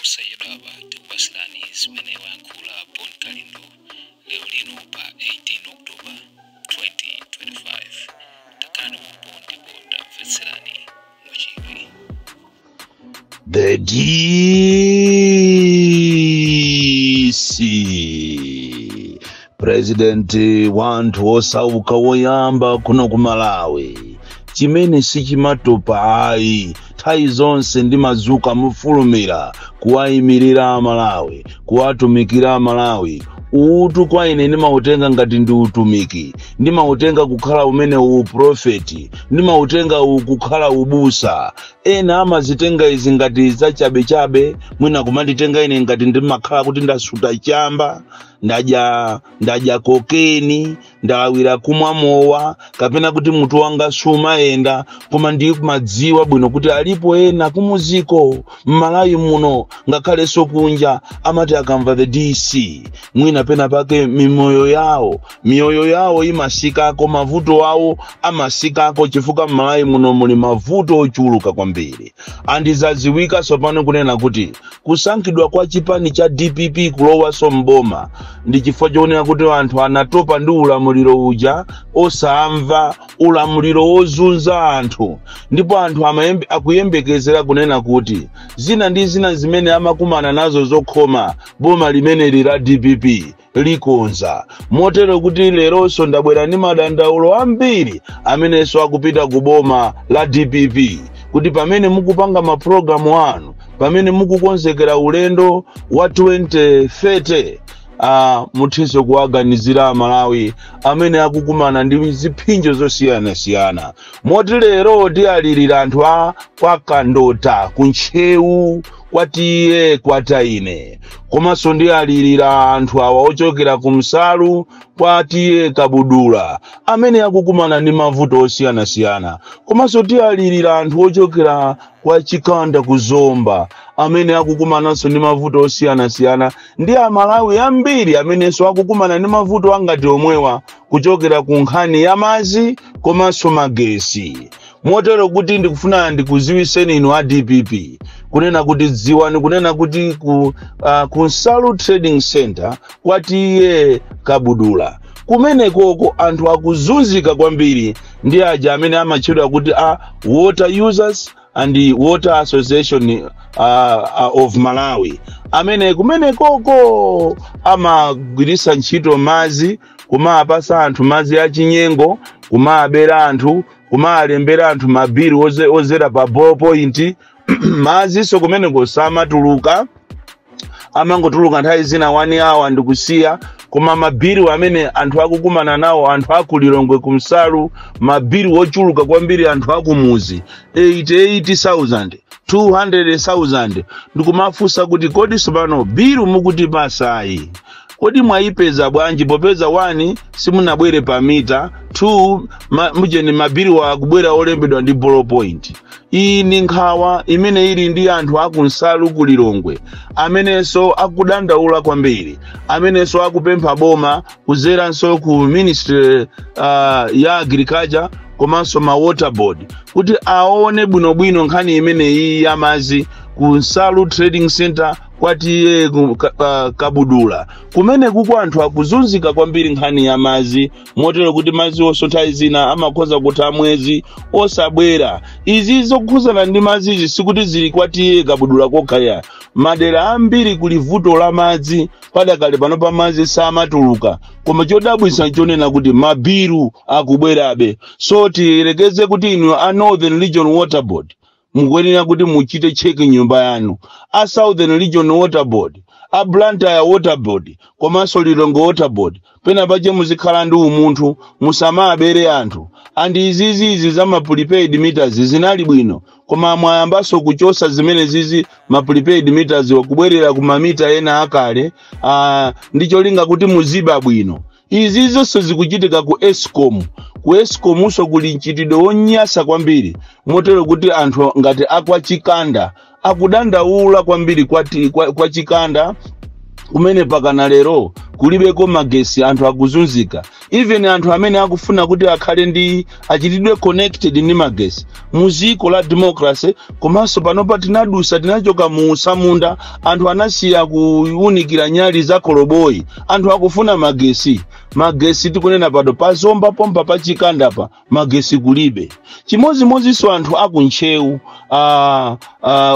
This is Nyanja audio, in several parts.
Posachedwapa tikupatsirani zimene wayankhula Bon Kalindo lero lino pa 18 October 2025. Takhalani pompo ndipo tamvetserani mwachidwi. The DC President wanthu osauka woyamba kuno ku Malawi, chimene sichimatopa ayi, nthawi zonse ndimadzuka mofulumira kuwayimirira Amalawi, kuwatumikira Amalawi. Utu kwa ine ndimautenga ngati ndi utumiki, ndimautenga kukhala umene uprofeti, ndimautenga kukhala ubusa. Ena amazitenga izi ngati zachabechabe, mwina kumanditenga ine ngati ndimakhala kuti ndasuta chamba, ndadya kokeni, ndalawira kumwa mowa, kapena kuti mutu wanga sumayenda. Koma ndimadziwa bwino kuti alipo ena kumuziko m'Malawi muno, ngakhalenso kunja, amati akamva the DC, mwina pena pake mimoyo yawo, miyoyo yawo imasikako, mavuto awo amasikako, chifukwa m'Malawi muno muli mavuto ochuluka kwambiri. Andizaziwika tsopano kunena kuti kusankhidwa kwa chipani cha DPP kulowaso mboma ndi chifukwa choonera kuti anthu anatopa ndi ulamuliro uja osamva, ulamuliro wozunza anthu. Ndipo anthu akuyembekezera kunena kuti zina ndi zina zimene amakumana nazo zokhoma, boma limeneli la DPP likonza. Motero kuti leronso ndabwera ndi madandaulo ambiri amenenso akupita ku boma la DPP, kuti pamene mukupanga mapulogalamu anu, pamene mukukonzekera ulendo wa 2030, muthenso kuwaganizira Amalawi amene akukumana ndi ziphinjo zosiyanasiyana. Moti lero tiyalirira anthu a kwa Kandota, kuNtcheu, kwa T/A Kwataine, komanso ndiyalirira anthu awa ochokera ku Msalu, kwa T/A Kabudula, amene akukumana ndi mavuto osiyanasiyana. Komanso tiyalirira anthu ochokera kwa Chikanda kuZomba, amene akukumananso ndi mavuto osiyanasiyana, ndi Amalawi ambiri amenenso akukumana ndi mavuto angati omwewa kuchokera ku nkhani ya madzi komanso magesi. Motero kuti ndikufuna ndikuziwiseni inu a DPP kunena kuti dziwani kunena kuti ku Nsalu Trading Center, kwa T/A Kabudula, kumenekoko anthu akuzunzika kwambiri ndi aja amene amatchedwa kuti a Water Users and the Water Association of Malawi, amene kumenekoko amagwiritsa ntchito madzi kumapasa anthu madzi achinyengo, kumabera anthu, kumalembera anthu mabiri ozera pa ballpoint. Madzinso kumeneko samatuluka, amangotuluka nthawi zina 1 hour ndikusiya. Koma mabiri amene anthu akukumana nawo, anthu akuLilongwe kuMsalu, mabiri ochuluka kwambiri, anthu akumuzi 88,000, 200,000. Ndikumafunsa kuti kodi sopano bilu mukutipasayi, kodi mwayipeza bwanji, popeza 1 simunabwere pa mita, 2 mujeni mabiri akubwera olembedwa ndi ballpoint? Iyi ndi nkhawa imene ili ndi anthu akuNsalu kuLilongwe, amenenso akudandaula kwambiri, amenenso akupempha boma kuzeranso ku Ministry ya Agriculture komanso ma Water Board kuti aone bwinobwino nkhani imeneyi ya madzi ku Nsalu Trading Center, kwa T/A Kabudula. Kumene kuko anthu akuzunzika kwambiri nkhani ya madzi, motero kuti madzi onso nthawi zina amakhoza kutha mwezi osabwera. Izi zokhuzana ndi madzi izi sikuti zili kwa T/A Kabudula kokha ya madera ambiri kuli vuto la madzi. Padakale pano pa madzi samatuluka, koma chodabwitsa nchonena kuti mabiru akubwerabe. So tiyerekeze kuti inu a Northern Region Water Board mukuyenera kuti muchite check nyumba yanu, a Southern Region Water Board, a Blantyre Water Board komanso Lilongwe Water Board, pena pache muzikhala ndi umunthu, musamabere anthu. And izizizi za ma prepaid meters zinali bwino, koma mwayambanso kuchosa zimene zizi, ma prepaid meters, wakubwerera ku mamita ena akale, ndi cholinga kuti muziba bwino. Izi zonse zikuchitika ku ESCOM. Ku ESCOM so kuli mchitidwe wonyasa kwambiri, motero kuti anthu ngati akwa Chikanda akudandaula kwambiri kwa Chikanda. Kumene pakana lero kulibeko magesi, anthu akuzunzika. Even anthu amene akufuna kuti akhale ndi achitidwe connected ndi magesi mu ziko la democracy. Komanso panopa tinadusa, tinachoka mu usamunda, anthu anasiya kuwunikira nyali za koloboyi, anthu akufuna magesi. Magesi tikunena pano pazomba pompa pachikandapa magesi kulibe. Chimodzimodzinso anthu akuntchewu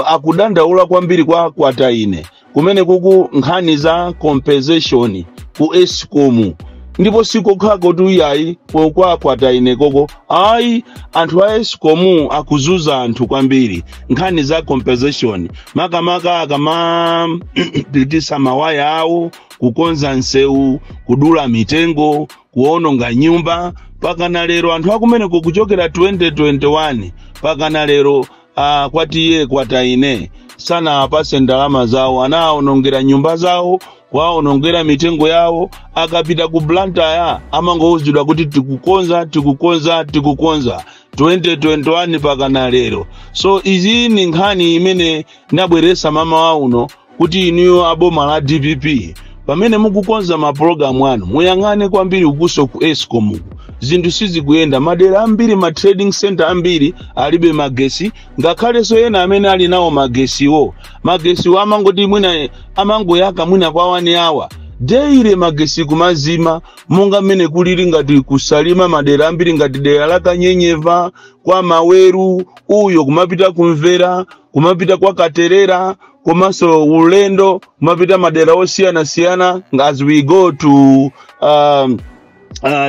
akudandaula kwambiri kwa Kwataine kumene kuku nkhani za compensation ku ESCOM. Ndipo sikokhako kuti uyayi kwa Kwataine koko ayi, anthu a ESCOM akuzuza anthu kwambiri nkhani za compensation, makamaka akamapitisa mawaya awo, kukonza nsewu, kudula mitengo, kuononga nyumba. Pakana lero anthu akumeneko kuchokera 2021 pakana lero kwatiye Kwataine sanawapase ndalama zawo. Anaawonongera nyumba zawo, kuwaonongera mitengo yawo. Akapita ku Blantyre amangouzidwa kuti tikukonza, tikukonza, tikukonza, 2021 pakana lero. So izi ni nkhani imene ndabweresa mama uno kuti inuyo aboma la DPP, pamene mukukonza mapulogalamu anu, muyang'ane kwambiri ukuso ku ESCOM uku. Zinthu sizikuyenda madera ambiri, ma trading center ambiri alibe magesi. Ngakhalenso ena amene ali nawo magesiwo, magesiwo amangoti mwina amangoyaka mwina kwa 1 hour daily, magesi kumazima, monga mmene kulili ngati kusalima, madera ambiri ngati dera la Kanyenyeva, kwa Maweru uyo, kumapita kumvera, kumapita kwa Katerera, komanso ulendo kumapita madera osiyanasiyana as we go to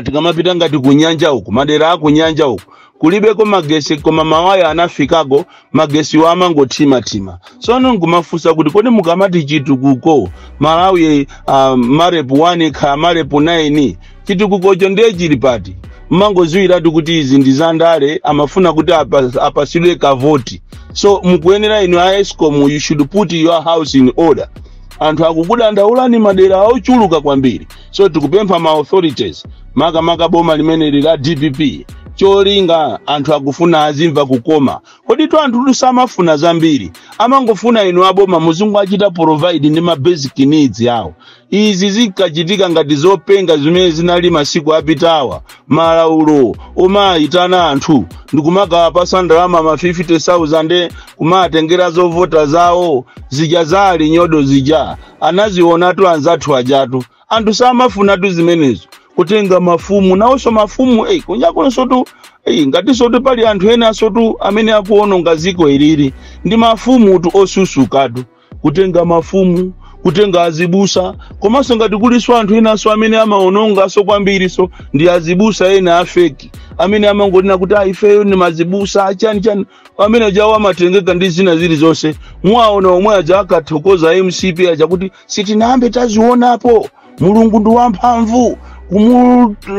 tikamapita ngati kunyanja uku, madera akunyanja uku kulibeko magesi, koma mawaya anafikako, magesi amangotimatima. Tsono nkumafunsa kuti kodi mukamati chitukuko Malawi, MAREP 1 kha MAREP 9, chitukukocho ndiye chili pati? Mmangoziwiratu kuti izi ndi zandale, amafuna kuti apasidwe kavoti. So mukuyenera inu a ESCOM, you should put your house in order. Anthu akukudandaulani madera ochuluka kwambiri. So tikupempha ma authorities, makamaka boma limeneli la DPP, cholinga anthu akufuna azimva kukoma. Kodi to anthu samafuna zambiri, amangofuna inu aboma muzungu achita provide ndi ma basic needs yawo. Izi zikachitika ngati zopenga zimene zinali masiku apitawa, malaulo omayitana anthu ndikumakawapasa ndalama ma 50,000 kumatengera zovota zawo zija zali nyodo zija, anazionatu anzathu ajatu. Anthu samafunatu zimenezo, kutenga mafumu nawonso mafumu. Ei, kunjakonsotu, ei, ngatinsotu pali anthu ena asotu amene akuononga ziko ilili ndi mafumutu osusukatu, kutenga mafumu, kutenga azibusa. Komanso ngati kuliso anthu enanso amene amaonongaso kwambiriso ndi azibusa ena a fake amene amangonena kuti "Ah, ifeyo ni mazibusa chani chani", amene jawo amatengeka ndi zina zilizonse. Mwaona omwe aja akathokoza MCP aja kuti sitinambe tazionapo, Mulungu ndi wamphamvu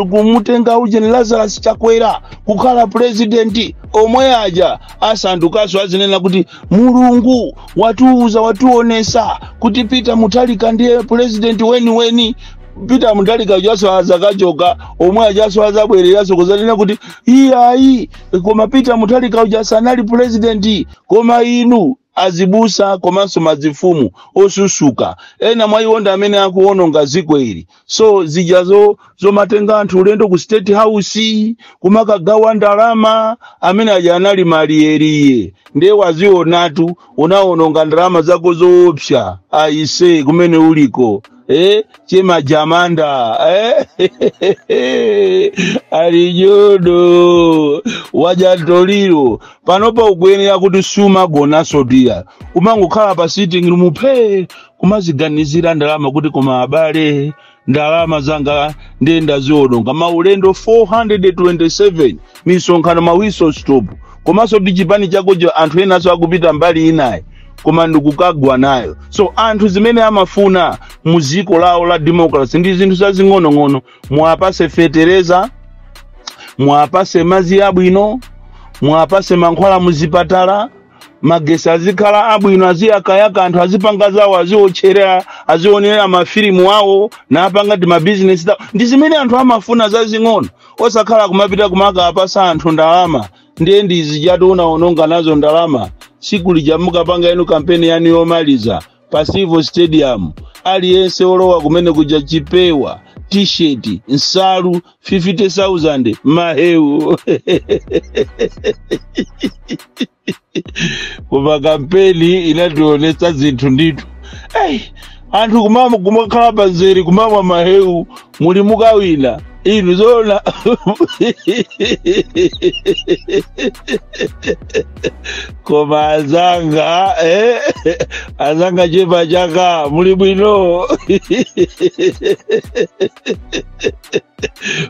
kumutenga ujeni Lazarus Chakwera kukhala president, omwe aja asandukaso azinena kuti Mulungu watiuza, wationesa kuti Peter Mutharika ndiye president weniweni. Peter Mutharika jaso azakachoka, omwe ajaso azabwereraso kuzanena kuti iyayi, koma Peter Mutharika uja sanali president. Koma inu azibusa komanso mazifumu osusuka, ena mwa iwo ndi amene akuwononga ziko ili. So zijazo zomatenga anthu ulendo ku State House kumakagawa ndalama, amene aja anali maliyeriye. Ndiye wazionatu, unawononga ndalama zako zoopsa aise kumene uliko, eh? Chema jamanda, eh? Alijodo wajatoliro panopa ukuyenera kuti sumagonaso tiya, umangokhala pa sitting room phe kumaziganizira ndalama kuti koma abale, ndalama zanga ndiye ndaziononga, maulendo 427, misonkhano, ma whistle stop, komanso ndi chipani chakocho anthu enaso akupita mbali inayi koma ndikukagwa nayo. So anthu zimene amafuna mu ziko lawo la democracy ndi zinthu zazing'onong'ono: muwapase fetereza, muwapase madzi abwino, muwapase mankhwala muzipatala, magesi azikhala abwino, aziyakayaka, anthu azipanga zawo, aziotcherera, azionera mafilimu awo napanga ti mabizinesi zawo. Ndi zimene anthu amafuna zazing'ono, osakhala kumapita kumakapasa anthu ndalama. Ndiye ndizijatu unaononga nazo ndalama siku lija mukapanga inu kampeni yanu yomaliza pa Civil Stadium. Aliyense olowa kumene kuja chipewa, T-shirt, nsalu 50,000, mahewu. Koma kampeni inationetsa zinthu ndithu. Hey, anthu kumama kumakhala panzeri kumamwa mahewu muli mukawina inu zona. Koma azanga, azanga chepa chaka muli bwino.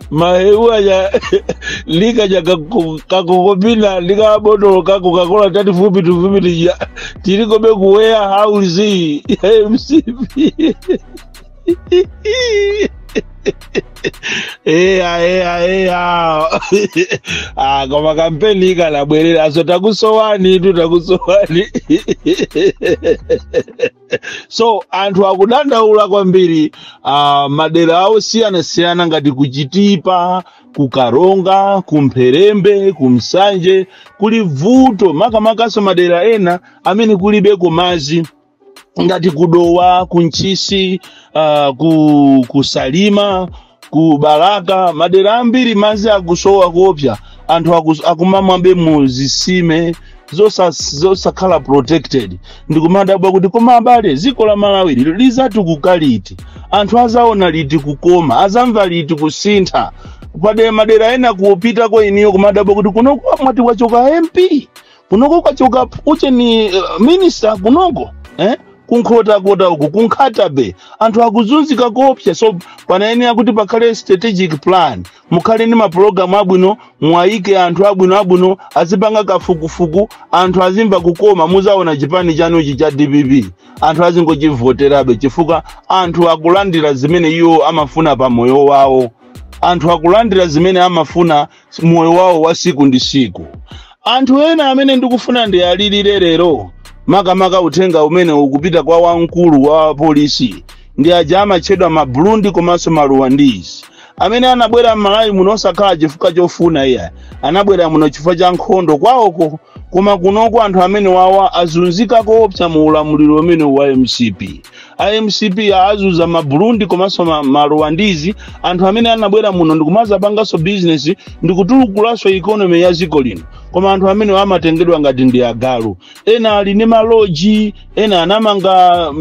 Mahewu aja lika ja kakokopina lika botolo kako kakola tati fupi tufupi tija tirikobe ku warehouse ya MCP. Eya, eya, eya. Ah, koma kampeni ikanabwerera so takusowani tu, takusowani. So anthu akudandaula kwambiri, madera osiyanasiyana ngati kuchitipa, kukaronga, kumpherembe, kumsanje kuli vuto, makamakaso madera ena amene kulibe kumazi ngati kudowa, kunchisi, kusalima, kubalaka, madera ambiri mazi akusowa kuopsa. Anthu akumamwabe mu zisime zosakhala protected. Ndikumadabwa kuti koma abale, dziko la Malawi lizatukuka liti? Anthu azaona liti kukoma? Azamva liti kusintha? Pade madera ena kupitako iniyo kumadabwa kuti kunoko mwati wachoka MP, kunoko kwachoka ucheni minister kunoko, Kunkhota-kota uku, kunkhatabe, anthu akuzunzika koopsa. So panayenera kuti pakhale strategic plan, mukhale ndi mapulogalamu abwino, mwayike anthu abwino abwino azipanga kafukufuku, anthu azimva kukoma. Muzaona chipani chanuchi cha DPP anthu azingochivoterabe chifukwa anthu akulandira zimene iwo amafuna pa moyo wawo, anthu akulandira zimene amafuna moyo wawo wa siku ndi siku. Anthu ena amene ndikufuna ndiyalirire lero, makamaka uthenga umene ukupita kwa wamkulu wa polisi, ndi aja amatchedwa ma Burundi komanso ma Rwandese amene anabwera m'Malawi muno osakhala chifukwa chofuna iya, anabwera muno chifukwa cha nkhondo kwawoko. Koma kunoko anthu amene wawa azunzika koopsa mu ulamuliro umene wa MCP. A MCP azuza ma Burundi komanso ma Rwandese, anthu amene anabwera muno ndikumazapanganso business ndikutulukulanso economy ya dziko lino. Koma anthu amene amatengedwa ngati ndi agalu. Ena ali ndi maloji, ena anamanga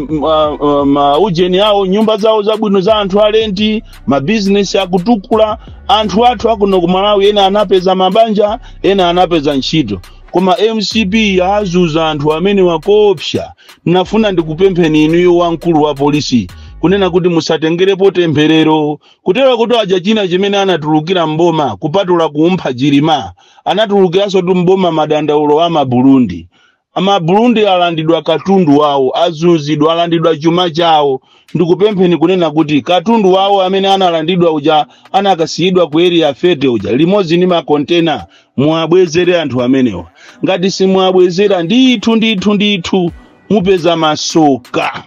maujeni awo, nyumba zawo zabwino za anthu alenti, mabizinesi akutukula. Anthu athu akuno ku Malawi ena anapeza mabanja, ena anapeza ntchito. Koma MCP azuza anthu amene wakoopsa. Nafuna ndikupempheni inuyo wamkulu wa polisi kunena kuti musatengerepo temberero, kutero kuti aja china chimene anatulukira mboma kupatula kumpha Chilima, anatulukiranso tu mboma madandaulo a Maburundi. Amaburundi alandidwa katundu wawo, azunzidwa, alandidwa chuma chawo. Ndikupempheni kunena kuti katundu wawo amene analandidwa uja, anakasiyidwa ku area 30 uja limodzi ndi makontena, muwabwezere anthu amenewa. Ngati simuwabwezera, ndithu ndithu ndithu mupeza masoka.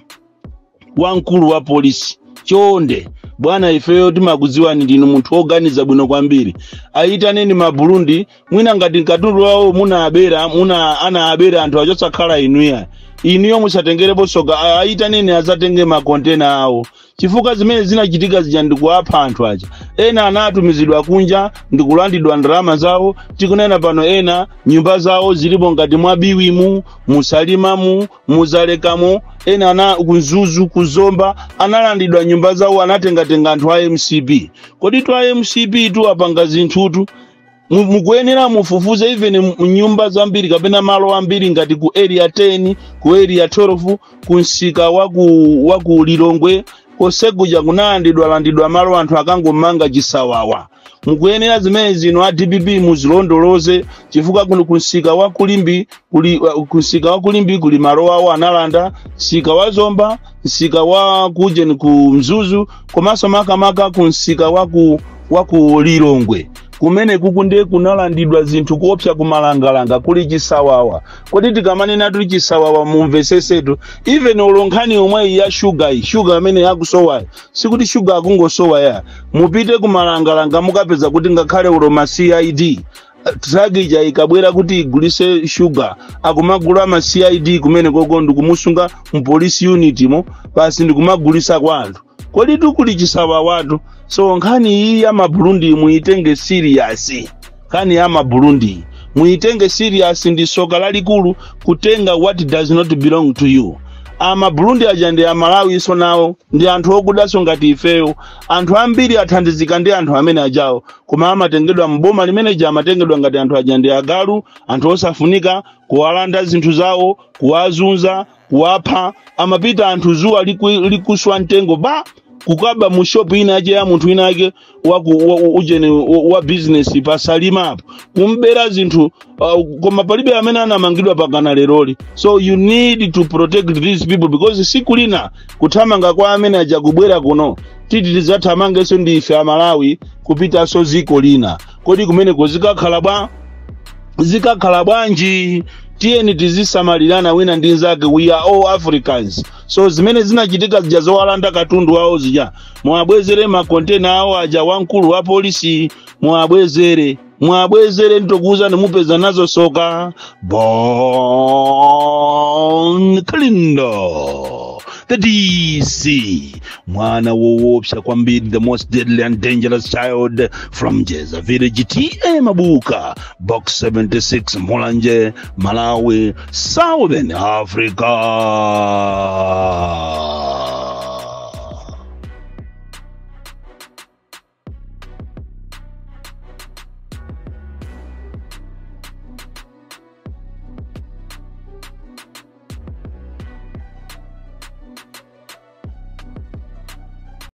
Wamkulu wa polisi, chonde bwana, ifeyo timakudziwani ndinu munthu woganiza bwino kwambiri. Ayitaneni Maburundi, mwina ngati katundu wawo munaabera, muna anaabera anthu achosakhala inuya, inuyo musatengerepo soka. Ayitaneni azatenge makontena awo, chifukwa zimene zinachitika zija ndikuwapha anthu aja. Ena anatumizidwa kunja ndikulandidwa ndalama zawo. Tikunena pano ena nyumba zawo zilipo ngati mwabiwimu, musalimamu, muzalekamo. Ena ana kunzuzu, kuzomba analandidwa nyumba zawo, anatengatenga anthu a MCP. Kodi tu a MCP tu apanga zinthutu? Mukuyenera mufufuze even nyumba zambiri kapena malo ambiri ngati ku area 10, ku area 12, ku msika waku Lilongwe kosekuja kunalandidwa landidwa malo, anthu akangomanga chisawawa. Mukuyenera zimene zino a DPP muzilondoloze, chifukwa kuno kunsika wa Kulimbi kuli, kunsika wa Kulimbi kuli malo awo analanda, msika wa Zomba, msika wa kujeni ku Mzuzu, komanso makamaka ku msika wa ku Lilongwe kumene kuku ndiye kunalandidwa zinthu kuopsa, kumalangalanga kuli chisawawa. Kodi tikamanena tuli chisawawa mumvesesetu, even olonkhani omwe ya shuga iyi, shuga amene yakusowayi, sikuti shuga akungosowa ya. Mupite kumalangalanga mukapeza kuti ngakhale ulo ma CID Truck ija ikabwera kuti igulise shuga, akumagula ma CID kumene koko ndikumusunga mu police unit mo basi, ndikumagulisa kwa anthu. Kodi tukuli chisawa watu? So nkhani iyi ya Maburundi muitenge serious. Nkhani ya Maburundi muitenge serious. Ndi soka lalikulu kutenga what does not belong to you. Amaburundi aja ndi Amalawi iso nawo, ndi anthu okudaso ngati ifeyo. Anthu ambiri athandizika ndi anthu amene ajawo, koma amatengedwa mboma limeneja, amatengedwa ngati anthu aja ndi agalu, anthu osafunika, kuwalanda zinthu zawo, kuwazunza, kuwapha. Amapita anthu zuwa likuswa mtengo ba kukaba mu shop ina yake ya munthu ina yake ujeni wa business pasalima apo, kumbera zinthu, koma palibe amene anamangidwa pakana leroli. So you need to protect these people, because siku lina kuthamanga kwa amene aja kubwera kuno, titi tidzathamangenso ndife Amalawi kupitanso ziko lina. Kodi kumeneko zikakhala bwa zikakhala bwanji? Tiyeni tizisamalirana wina ndi nzake. We are all Africans. So zimene zinachitika zija zowalanda katundu wawo zija, muwabwezere makontena awo aja. Wamkulu wa polisi, muwabwezere, muwabwezere. Nditokuwuzani, mupeza nazo soka. Bon Kalindo, the DC, mwana woopsa kwambiri, the most deadly and dangerous child from Jeza Village, TA Mabuka, Box 76, Mulanje, Malawi, Southern Africa.